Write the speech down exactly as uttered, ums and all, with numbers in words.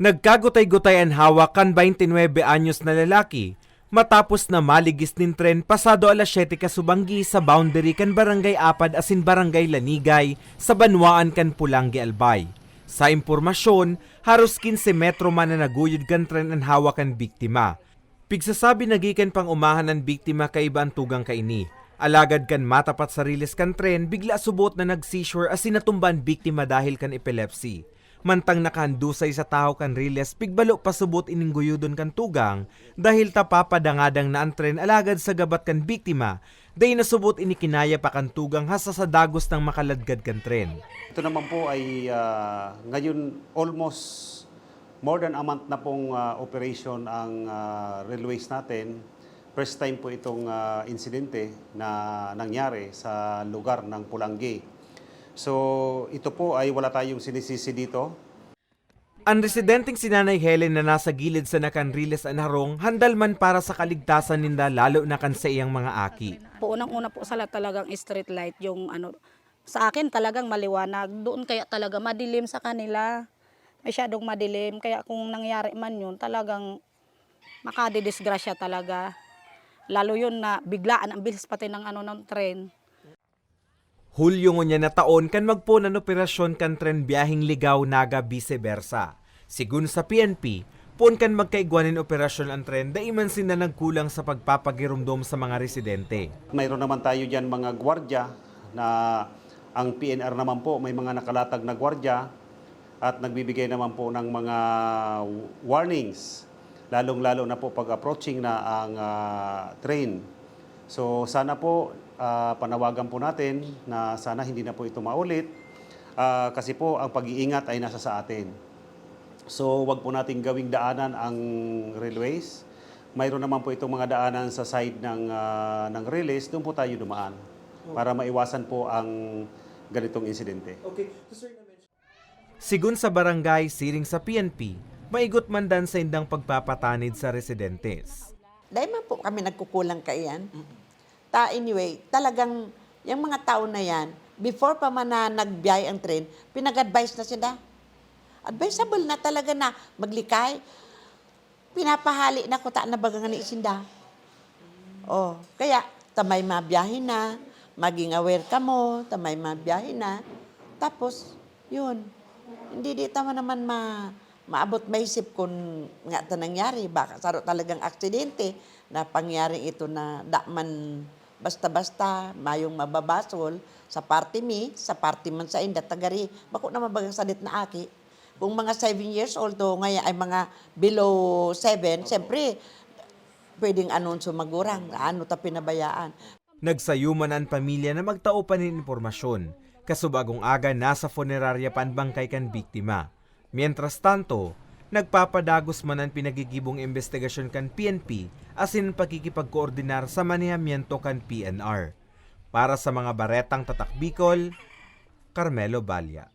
Nagkagutay-gutay an hawak kan baynte nuebe anyos na lalaki matapos na maligis nin tren pasado alas siyete kasubanggi sa boundary kan Barangay Apad asin Barangay Lanigay sa banwaan kan Pulangi, Albay. Sa impormasyon, haros kinse metro man na naguyod kan tren an hawak kan biktima. Pigsasabi na gikan pang-umahan an biktima kaiba an tugang kaini. Alagad kan matapat sa riles kan tren, bigla subot na nag-seizure asin natumba an biktima dahil kan epilepsy. Mantang nakahandusay sa tahaw kan riles, pigbalo pa subot ining guyodon kan tugang dahil ta papadangadang na an tren, alagad sa gabat kan biktima, dai na subot ini kinaya pa kan tugang hasta sa dagos nang makaladkad kan tren. Ito naman po ay, ah, ngayon almost more than a month na pong, ah, operation ang, ah, railways natin. First time po itong, ah, insidente na nangyari sa lugar ng Pulangi. So, ito po ay wala tayong sinisisi dito. An residenteng si Nanay Helen na nasa gilid sana kan riles an harong, handal man para sa kaligtasan ninda, lalo na kan saiyang mga aki. Po, unang-una po sa lahat, talagang street light yung ano, sa akin talagang maliwanag. Doon kaya talaga madilim sa kanila. Masyadong madilim. Kaya kung nangyari man yun, talagang makadidisgrasya talaga. Lalo yun na biglaan ang bilis pati ng ano, ng tren. Hulyo ngunyan na taon kan magpoon an operasyon kan tren biyaheng Ligao-Naga, vice versa. Sigon sa P N P, poon kan magkaigwa nin operasyon an tren, dai man sinda nagkulang sa pagpapagiromdom sa mga residente. Mayroon naman tayo diyan mga gwardiya na ang P N R naman po may mga nakalatag na gwardiya at nagbibigay naman po ng mga warnings, lalong-lalo na po pag approaching na ang, ah, train. So, sana po, ah, panawagan po natin na sana hindi na po ito maulit, ah, kasi po ang pag-iingat ay nasa sa atin. So, wag po nating gawing daanan ang railways. Mayroon naman po itong mga daanan sa side ng, ah, ng railways, doon po tayo dumaan para maiwasan po ang ganitong insidente. Okay. So, sir, na-mention Sigon sa barangay, siring sa P N P, maigot man dan saindang pagpapatanid sa residentes. Dai man po kami nagkukulang kaiyan. Ta anyway, talagang yung mga tao na yan, before pa man na nagbiyahe ang train, pinag-advise na sila. Advisable na talaga na maglikay. Pinapahali na kuta na baga ngani sinda. Oh, kaya ta may mabiyahe na, maging aware kamo, ta may mabiyahe na. Tapos, yun, hindi di ta man naman ma-, maabot maisip kun nga ta nangyari. Baka saro talagang aksidente na pangyaring ito na da man basta-basta, mayong mababasol sa parte mi, sa parte man sainda, tagari, bako na mabagang sadit na aki. Kung mga seven years old to, ngaya ay mga below seven, siyempre, pwedeng anunsyo magurang, ano ta pinabayaan. Nagsayo man an pamilya na magtao pa nin impormasyon, kasubagong aga nasa punerarya pa an bangkay kan biktima. Mientras tanto, nagpapadagos man an pinagigibong imbestigasyon kan P N P asin pakikipagkoordinar sa manehamiento kan P N R. Para sa mga baretang Tatak Bicol, Carmelo Balla.